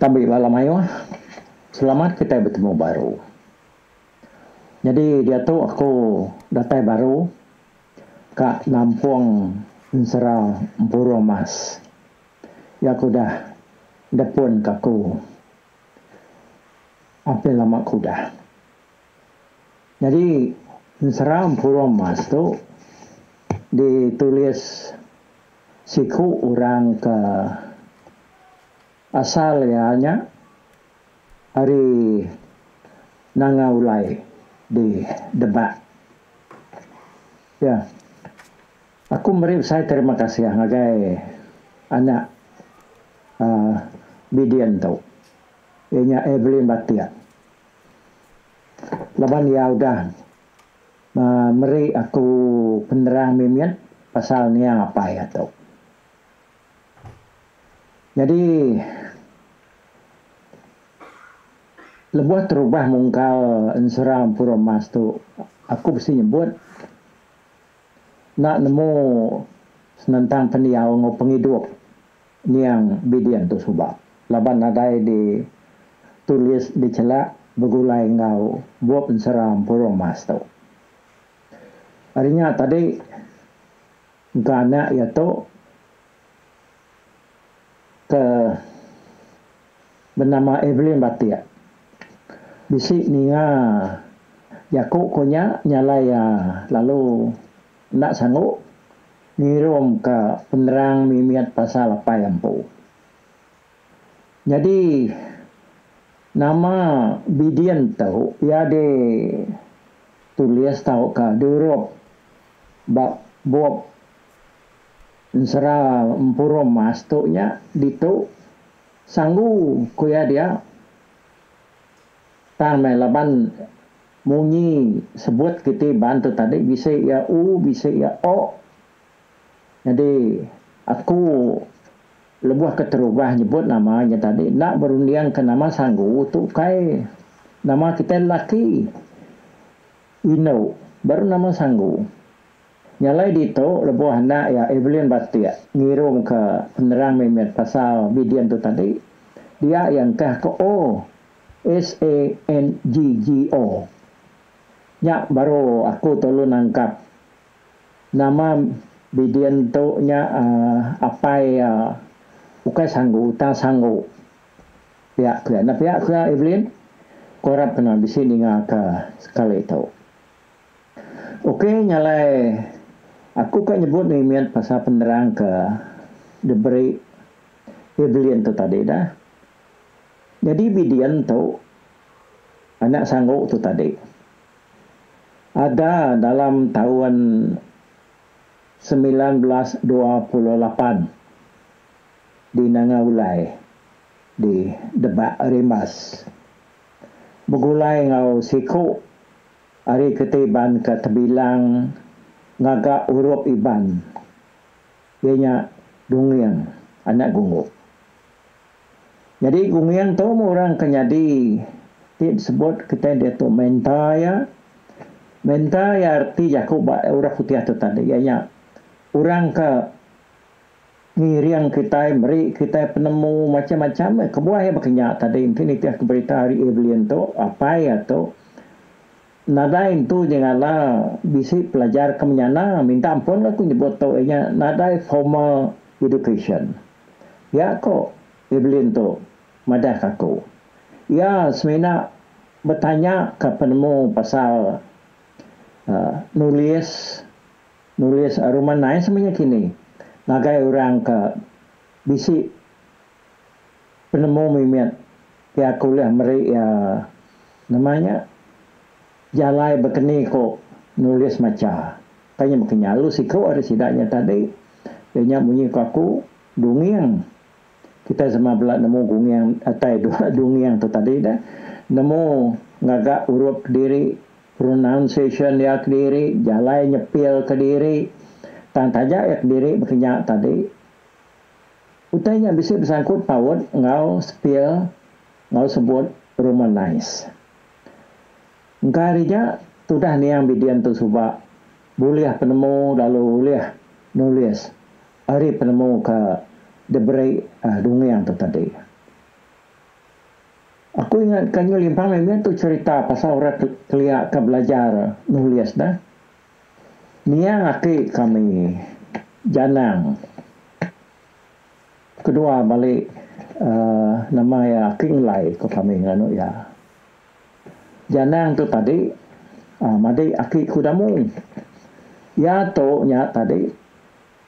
Tabi bala mayuh, selamat kitai betemu baru. Nyadi diatu aku datai baru ka nampung ensera Empurung Mas. Iya ke udah depun ka aku apin lama ke udah. Nyadi ensera Empurung Mas tu ditulis siku orang ke asal iya nya ari Nanga Ulai di Debak. Ya. Aku meri besai terima kasih ngagai anak uhh Bidin tu iya nya Evelyn Batik laban iya udah uhh meri aku penerang mimit pasal niang apai iya tu. Nyadi lebuh terubah mungkal ensera Empurau Mas tu aku bisi nyebut Enda nemu senentang pendiau enggau pengidup niang Bidin tu suba laban nadai di tulis dichelak begulai enggau bup ensera Empurung Mas tu. Ari nya tadi engka anak iya tu ke benama Evelyn Batik bisi ninga jaku ku nya nyalai iya lalu enda sanggu ngirum ka penerang mimit pasal apai empu. Nyadi nama Bidin tu iya di tulis tauka diurup ba bup Ensera Empurung Mas tu nya ditu sanggu ku iya dia. Tang meh laban munyi sebut kiti ban tu tadi bisi iya u bisi iya o. Nyadi aku lebuh keterubah nyebut nama nya tadi enda berunding ke nama sanggu tu ukai nama kitai lelaki indu baru nama sanggu. Nya alai ditu lebuh anak iya Evelyn Batik ngirumka penerang mimit pasal Bidin tu tadi, dia iya engkah ke O S A N G G O. Nya baru aku tolu nangkap nama Bidin tu nya apai iya ukai sanggu tang sanggu. Pia ku iya. Enda pia ku iya Evelyn? Ku arap kena bisi ninga ke sekali tu. Ok nya alai aku ka nyebut mimit pasal penerang ke diberi Evelyn tu tadi dah. Nyadi Bidin tu anak sanggu tu tadi ada dalam taun 1928 di Nanga Ulai di Debak Rimbas begulai enggau siku Ari keti Iban ke tebilang ngaga urup Iban iya nya Dunging anak Gungguk. Nyadi Gunging tu meh orang ke nyadi ti disebut kitai diatu mentor iya. Mentor iya reti jaku ba orang putih tu tadi iya nya orang ke Ngiring kitai, meri kitai penemu macam-macam. Kebuah iya baka nya tadi enti nitihka berita ari Evelyn tu, apai iya tu nadai entu nyengala bisi pelajar ke menyana. Minta ampun lah aku nyebut tu iya nya nadai formal education. Pia ko Evelyn tu madahka aku. Iya semina betanya ka penemu pasal uhh nulis. Nulis rumah nai semua nya kini ngagai orang ke bisi penemu mimit pia ke ulih meri iya nama nya jalai bekeni ko nulis macha. Kai nya baka nya lalu siku ari sida nya tadi iya nya munyi ko aku dunging. Kitai sama bela nemu gunging atai dunging tu tadi deh nemu ngaga urup kediri Pronunciation iya kediri, jalai nyepil kediri, tang taja iya kediri baka nya tadi, utai nya bisi besangkut paut enggau sepil enggau sebut Romanise. Engka ari nya, tudah niang Bidin tu suba bulih penemu lalu ulih nulis ari penemu ke diberi Dunging tu tadi. Aku ingat ka nyu limpang mimit tu cherita pasal orang kelia ka belajar nulis dah. Niang aki kami Janang kedua bali uhh nama iya aki Ngelai ko kami nganu iya. Janang tu tadi uhh madi aki ku Damu. Iya tu nya tadi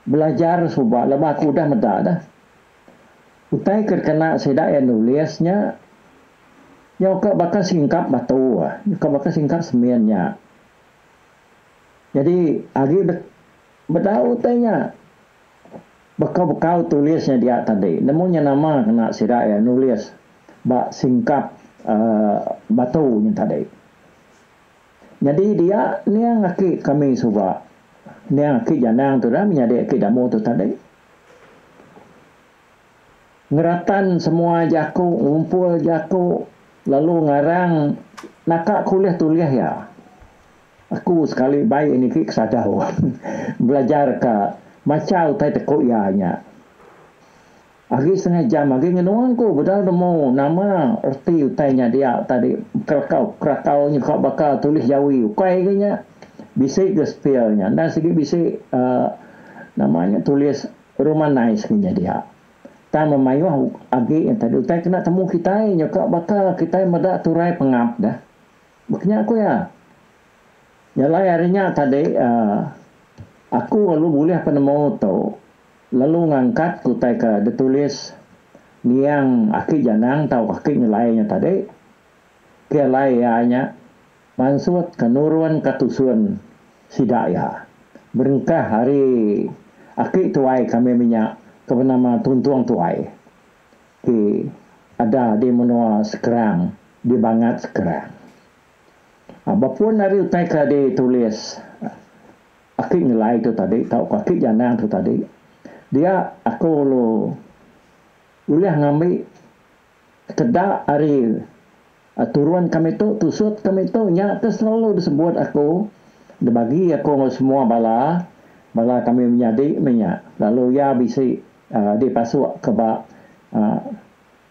belajar suba lebuh aku udah meda dah. Utai ke dikena sida iya nulis nya nyau ka baka singkap batu, nyau ka baka singkap semin nya. Nyadi agi bedau utai nya bekau-bekau tulis nya dia tadi nemu nya nama kena sida iya nulis ba singkap uhh batu nya tadi. Nyadi dia niang aki kami suba niang aki Janang tu dah menyadi aki Damu tu tadi. Ngeratan semua jaku, ngumpul jaku lalu ngarang naka ke ulih tulih iya. Aku sekali bai niki ke sadau belajar ka macha utai teku iya nya. Agi setengah jam agi ngenung ku bedau nemu nama reti utai nya dia tadi kerakau kerakau nyuka baka tulis jawi ukai ga nya bisi ga spell nya enda sigi bisi uhh nama nya tulis Romanized ke nya dia. Tang memayuh agi nya tadi utai kena temu kitai nyuka baka kitai meda turai pengap dah. Baka nya ku iya. Nya alai ari nya tadi uhh aku lalu bulih penemu tu lalu ngangkat ke utai ke ditulis niang aki Janang tauka aki Nyelai nya tadi ke alai iya nya mansut ke nurun ke tusun sida iya berengkah ari aki tuai kami menya ke benama Tuntung Tuai ti ada di menua Sekerang di Bangat Sekerang. Bepun ari utai ke ditulis aki Ngelai tu tadi tauka aki Janang tu tadi dia aku lalu ulih ngambi sekeda ari turun kami tu tusut kami tu nya ke selalu disebut aku dibagi aku enggau semua bala bala kami menyadi meh nya lalu iya bisi dipasuk ke ba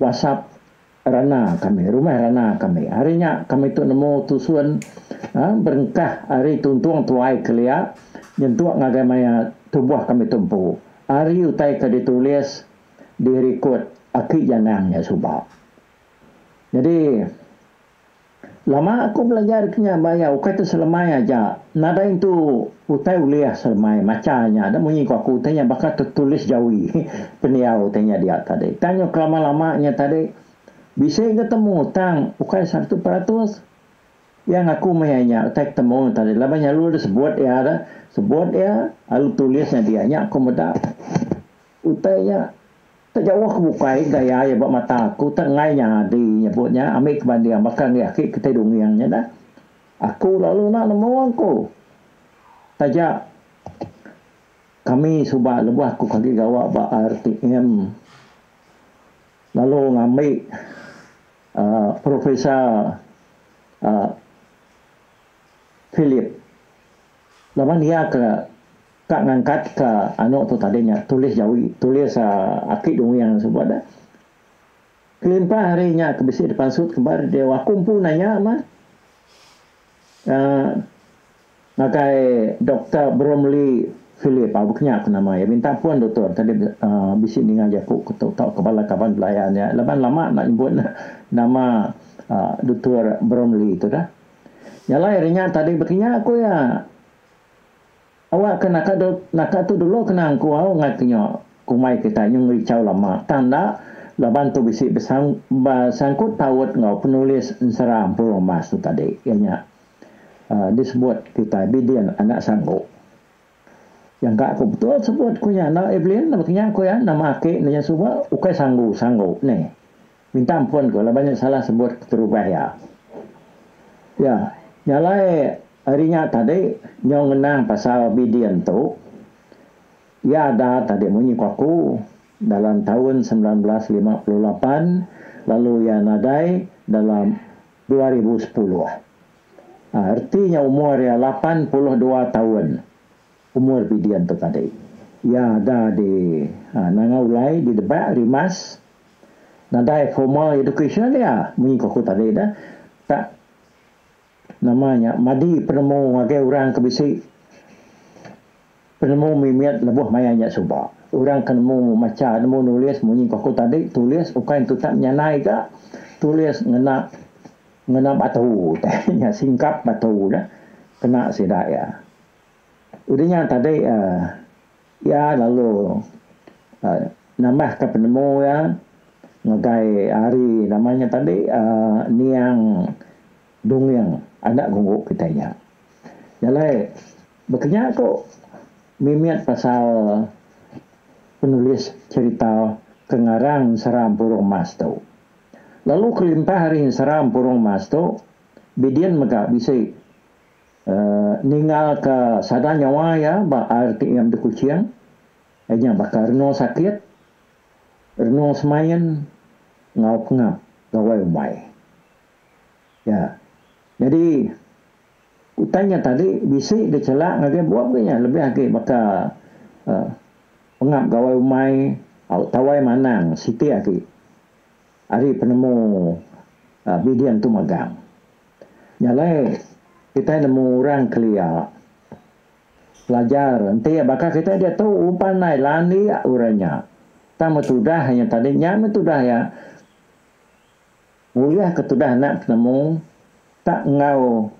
whatsapp Rana kami, rumah rana kami. Ari nya kami tu nemu tusun berengkah ari tuntung tuai kelia nyentuk ngagai maya tubuh kami tu empu. Ari utai ke ditulis dirikut aki Janang nya suba. Nyadi lama aku belajar ke nya ba iya ukai tu selemai aja. Nadai entu utai ulih selemai macha nya da munyi ku aku utai nya baka tetulis jawi pendiau utai nya dia tadi. Tang nyau kelama lama nya tadi bisi ga temu tang ukai 100% iya ngaku meh iya nya utai ke temu tadi laban nya lalu disebut iya da sebut iya lalu tulis nya dia nya aku meda utai nya. Tak jauh ke bukai gaya iya ba mata aku tak enggai nyadi nyebut nya ambi ke banding baka enggi aki kitai dunging nya dah. Aku lalu enda nemu aku. Taja kami suba lebuh aku ke agi gawa ba RTM lalu ngambi uhh Professor uhh Philip laban iya ke Ka ngangkat ka anu tu tadi nya tulis jawi tulis aki dunging sebut dah. Kelimpah ari nya ke bisi dipansut ke ba radio aku empu nanya mah uhh ngagai Doktor Bromley Philip au baka nya ku nama iya minta ampun doktor tadi uhh bisi ninga jaku ku tu tauka bala kaban belayan iya laban lama enda nyebut nama uhh Doktor Bromley tu dah. Nya alai ari nya tadi baka nya ku iya. Awak ke naka du naka tu dulu kena angku au ngai ke nya kumbai kitai nyu ngerichau lama tang enda laban tu bisi besang besangkut paut enggau penulis ensera Empurung Emas tu tadi iya nya uhh disebut kitai Bidin anak Sanggu. Jangka aku betul sebut ku nya enda Evelyn baka nya ku iya nama aki ne nya suba ukai Sanggu Sanggu neh. Minta ampun ku laban nya salah sebut keterubah iya. Ya, nya alai ari nya tadi nyau ngenang pasal Bidin tu, iya ada tadi munyi ku aku dalam taun 1958 lalu iya nadai dalam 2010. Reti nya umur iya 82 taun umur Bidin tu tadi. Iya ada di Nanga Ulai di Debak, Rimas. Nadai formal education iya munyi ku aku tadi dah. Tak nama nya madi penemu ngagai orang ke bisi penemu mimit lebuh maya nya suba. Orang ke nemu macha nemu nulis munyi ku aku tadi tulis ukai entu tak menyanai ga tulis ngena ngena batu utai nya singkap batu dah kena sida iya. Udah nya tadi iya lalu nambahka penemu iya ngagai ari nama nya tadi niang Dunging anak gunggu kitai nya. Nya alai baka nya ku mimit pasal penulis cherita ke ngarang Ensera Empurung Mas tu. Lalu kelimpah ari Ensera Empurung Mas tu Bidin mega bisi Ninggalka sada nyawa iya ba RTM di Kuching, iya nya baka renung sakit, renung semain enggau pengap gawai umai. Ya. Nyadi utai nya tadi bisi dichelak ngagai bup ke nya lebih agi baka pengap gawai umai au tawai manang siti agi ari penemu Bidin tu magang. Nya alai kitai nemu orang kelia pelajar enti baka kitai diatu upan ai landik orang nya. Tang metudah nya tadi nya meh tudah iya ngulih ke tudah anak penemu tak enggau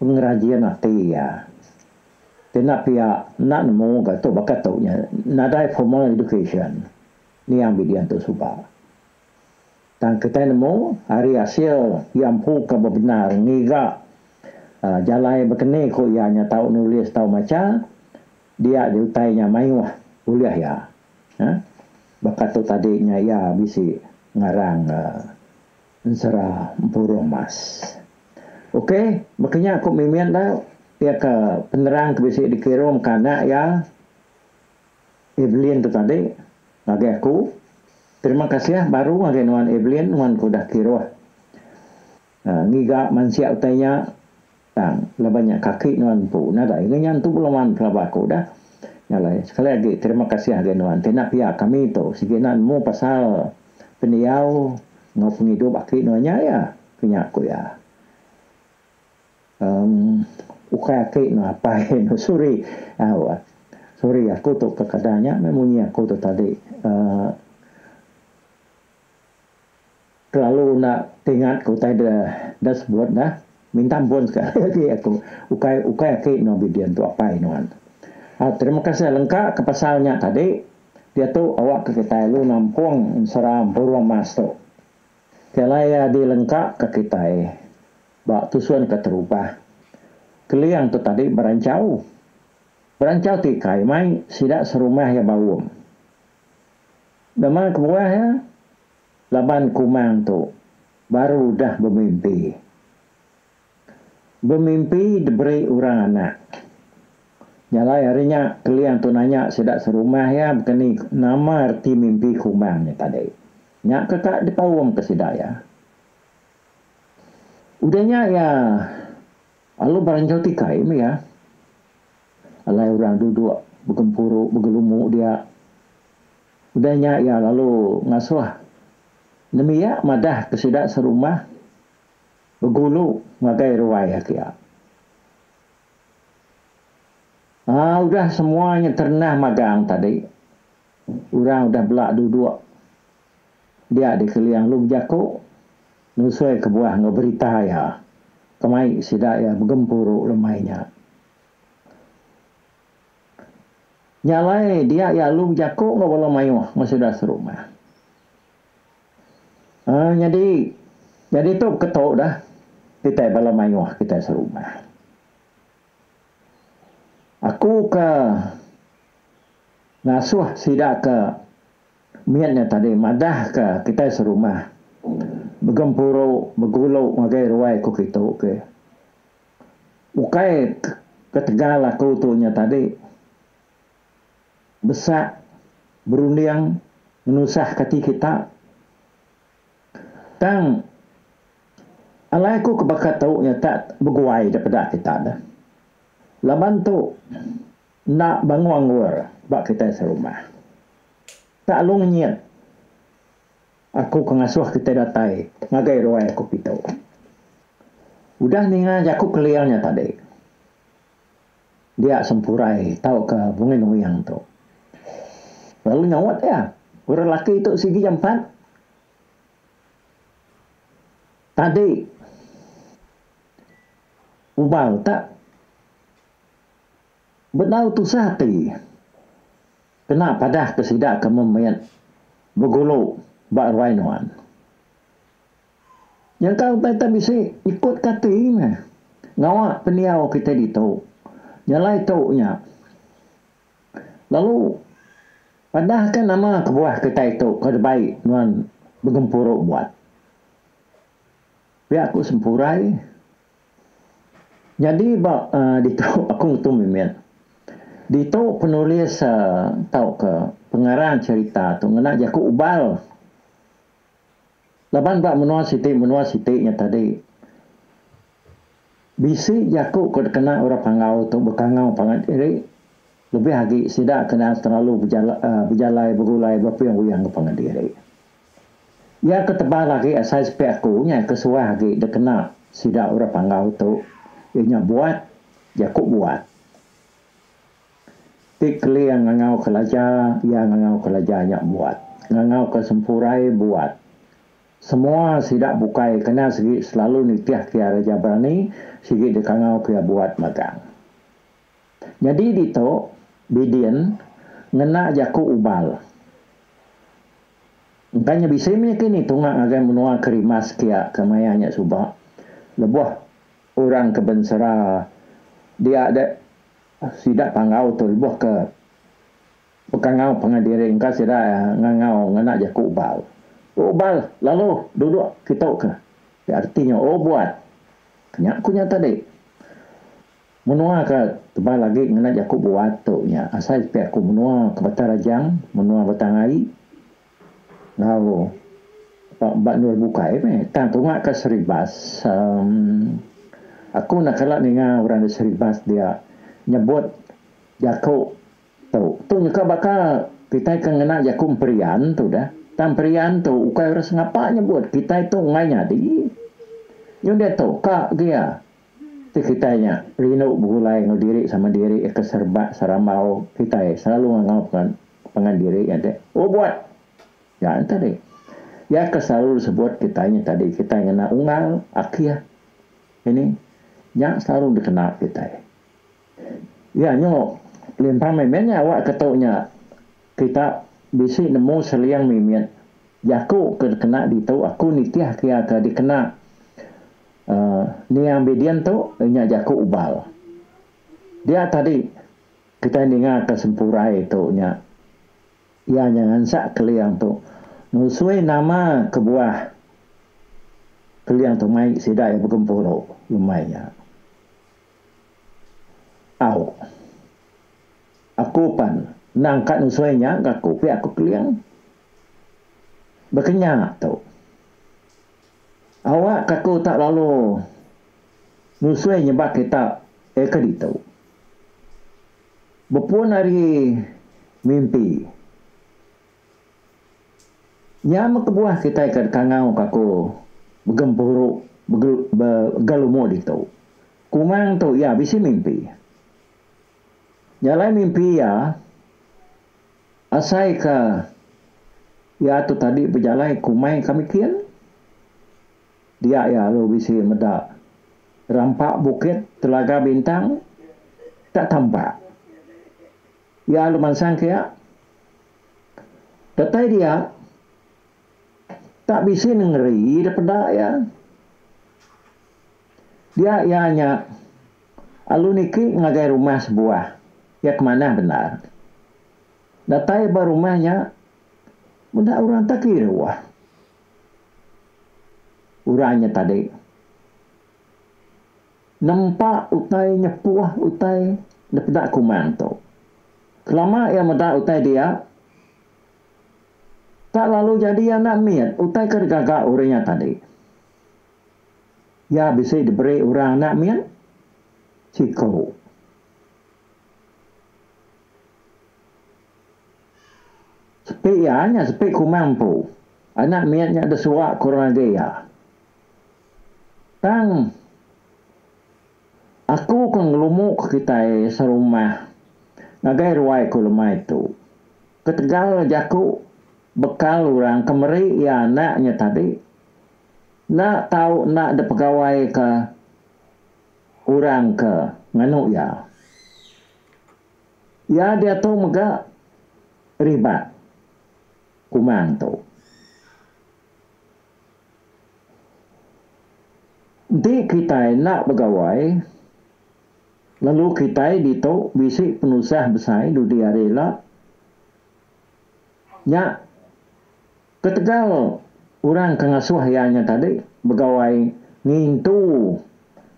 pengerajin ati iya. Ti enda pia enda nemu ga tu baka tu nya nadai formal education niang bidin tu suba. Tang kitai nemu ari asil iya empu ke bebendar ngiga jalai bekeni ku iya nya tau nulis tau macha dia di utai nya mayuh ulih iya. Baka tu tadi nya iya bisi ngarang ensera Empurung Mas. Ok baka nya ku mimit da pia ke penerang ke bisi dikirum ke anak iya. Evelyn tu tadi ngagai aku. Terima kasih baru ngagai nuan Evelyn nuan ke udah kiruh ngiga mansik utai nya tang laban nya kaki nuan empu nadai ga nya entu beleman pelaba aku dah. Nya alai sekali agi terima kasih ngagai nuan ti enda pia kami tu sigi enda nemu pasal pendiau enggau pengidup aki nuan nya iya ke nya ku iya. Emm ukai aki anu apai anu suri au suri aku tu kekadang nya meh munyi aku tu tadi emm kelalu enda tingat ke utai da da sebut dah minta ampun sekali agi aku ukai ukai aki anu bidin tu apai nuan. Au terima kasih lengka ke pasal nya tadi diatu awak ke kitai lalu nampung ensera burung mas tu. Ke alai iya dilengka ke kitai. Ba tusun keterubah, Keling tu tadi beranchau. Beranchau tikai mai sida serumah iya baum. Nama kebuah iya? Laban Kumang tu baru udah bemimpi. Bemimpi diberi orang anak. Nya alai ari nya Keling tu nanya sida serumah iya bekeni nama reti mimpi Kumang nya tadi. Nya ke ka dipaum ke sida iya. Udah nya iya lalu beranjau tikai meh iya. Alai orang duduk begempuru begelumu dia. Udah nya iya lalu ngasuh nembiak madah ke sida serumah begulu ngagai ruai iya kia. Aa udah semua nya terenah magang tadi. Orang udah bela duduk dia di Keling lalu bejaku nusui kebuah enggau berita iya ke mai sida iya begempuru lemai nya. Nya alai dia iya lalu bejaku enggau bala mayuh enggau sida serumah. Aaa nyadi nyadi tu ketu dah kitai bala mayuh kitai serumah. Aku ke ngasuh sida ke Mit nya tadi madahka kitai serumah begempuru begulu ngagai ruai ku kitu ke. Ukai ketegal aku tu nya tadi besak berunding ngenusahka ati kita. Tang alai aku ke baka tu nya tak beguai da peda kita deh. Laban tu enda bangu anggur ba kitai serumah. Tak alu ngenyit. Aku ke ngasuh kitai datai ngagai ruai aku pitu. Udah ninga jaku Keling nya tadi, dia Sempurai tauka Bungai Nuing tu lalu nyaut iya, Orang laki tu sigi jampat. Tadi ubal tak bedau tusah ati kena padah ke sida ke memit begulu ba ruai nuan. Nyangka utai tak bisi ikut ke ati meh ngawa pendiau kitai ditu. Nyalai tu nya lalu padah ke nama kebuah kitai tu ke dibai nuan begempuru buat. Pia ku Sempurai. Nyadi ba ditu aku ngetu mimit. Ditu penulis tauka pengarang cherita tu ngena jaku ubal. Laban ba menua siti menua siti nya tadi bisi jaku ke dikena orang Panggau tu bekangau pangan diri lebih agi sida kena selalu bejalai begulai beping uyang enggau pangan diri. Iya ke tebal agi asai sepi aku nya ke suah agi dikena sida orang Panggau tu iya nya buat jaku buat. Ti Keling ngangau ke Laja, iya ngangau ke Laja nya buat. Ngangau ke Sempurai buat. Semua sida bukai kena sigi selalu nitih ke iya Raja Berani sigi dikangau ke iya buat magang. Nyadi ditu, Bidin ngena jaku Ubal. Engka nya bisi mih kini tunga ngagai menua ke Rimas kia ke maya nya suba lebuh orang ke bensera dia deh Sida panggau tu lebuh ke bekangau pangan diri engka sida ngangau ngena jaku ubal. Ubal lalu duduk kitu ke. Reti nya oh buat. Nya ku nya tadi. Menua ke tebal agi ngena jaku buat tu nya asai sepi aku menua ke Batang Rajang, menua Batang Ai enggau ba endur bukai meh. Tang tunga ke Seribas uhh aku enda kala ninga orang di Seribas dia nyebut jaku tu. Tu nyuka baka kitai ke ngena jaku emperian tu dah. Tang emperian tu ukai orang sengapa nyebut kitai tu enggai nyadi. Nyun diatu ka gia ti kitai nya rindu begulai enggau diri sama diri ke serebak serambau kitai selalu ngangau pangan diri nya ti. Oh buat. Ya nya tadi. Ya ke selalu disebut kitai nya tadi kitai ngena unggal, akih ini nya selalu dikena kitai. Ya nyu limpang mimit nya awak ke tu nya kita bisi nemu seling mimit jaku ke dikena ditu aku nitih ke iya ke dikena uhh niang bidin tu nya jaku ubal. Dia tadi kitai ninga ke sempurai tu nya. Iya nya ngansak Keling tu nusui nama kebuah Keling tu mai sida iya begempuru lemai nya. Au. Aku pan endang ka nusui nya ga aku pia ku Keling. Baka nya tu. Awak ka aku tak lalu nusui nyebak kita eka ditu. Bepun ari mimpi. Nya meh kebuah kitai ke dikangau ka aku begempuru begelumu ditu. Kumang tu iya bisi mimpi. Nya alai mimpi iya asai ka iya tu tadi bejalai kumai ka mikin. Dia iya lalu bisi meda rampa bukit Telaga Bintang tak tampak. Iya lalu mansang ke iya. Datai dia, tak bisi nengeri da peda iya. Dia iya nya lalu niki ngagai rumah sebuah iya ke manah bendar. Datai ba rumah nya, meda orang tak kiruh. Orang nya tadi nempa utai nyepuh utai dipeda kumang tu. Kelama iya meda utai dia, tak lalu jadi anak mit utai ke digaga orang nya tadi. Iya bisi diberi orang anak mit siku. Sepi iya nya sepi kumang empu. Anak mit nya desuak ke orang agi iya. Tang aku ke ngelumu ke kitai serumah ngagai ruai ku lemai tu. Ketegal jaku bekal orang ke meri iya anak nya tadi enda tau enda dipegawaika orang ke nganu iya. Iya diatu mega ribat kumang tu. Enti kitai enda begawai lalu kitai ditu bisi penusah besai dudi hari ila, nya ketegal orang ke ngasuh iya nya tadi begawai ngintu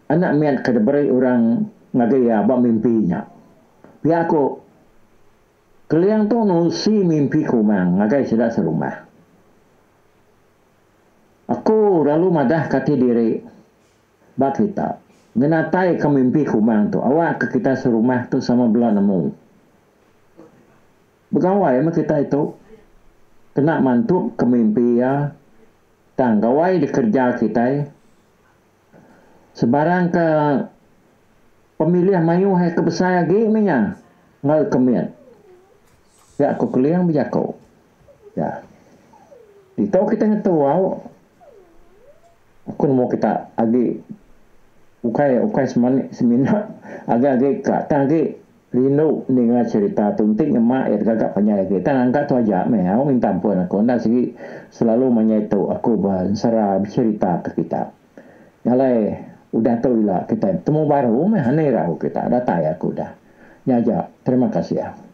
anak mit ke diberi orang ngagai iya ba mimpi nya. Pia ku Keling tu nusi mimpi Kumang ngagai sida serumah. Aku lalu madah ke ati diri ba kita, ngenataika mimpi Kumang tu awakka kita serumah tu sama bela nemu. Begawai meh kitai tu kena mantupka mimpi iya tang gawai dikereja kitai sebarang ke pemilih mayuh iya ke besai agi meh nya enggau ke mit. Pia ku Keling bejaku. Ya. Ditu kita ngetu au. Aku nemu kita agi ukai ukai semina agi agi ka tang agi rindu ninga cherita tu enti nyema iya gaga panjai agi tang angka tu aja meh au minta ampun aku enda sigi selalu manyai tu aku bensera becherita ke kita. Nya alai udah tu ila kitai betemu baru meh ani irau kita datai aku dah. Nya aja terima kasih.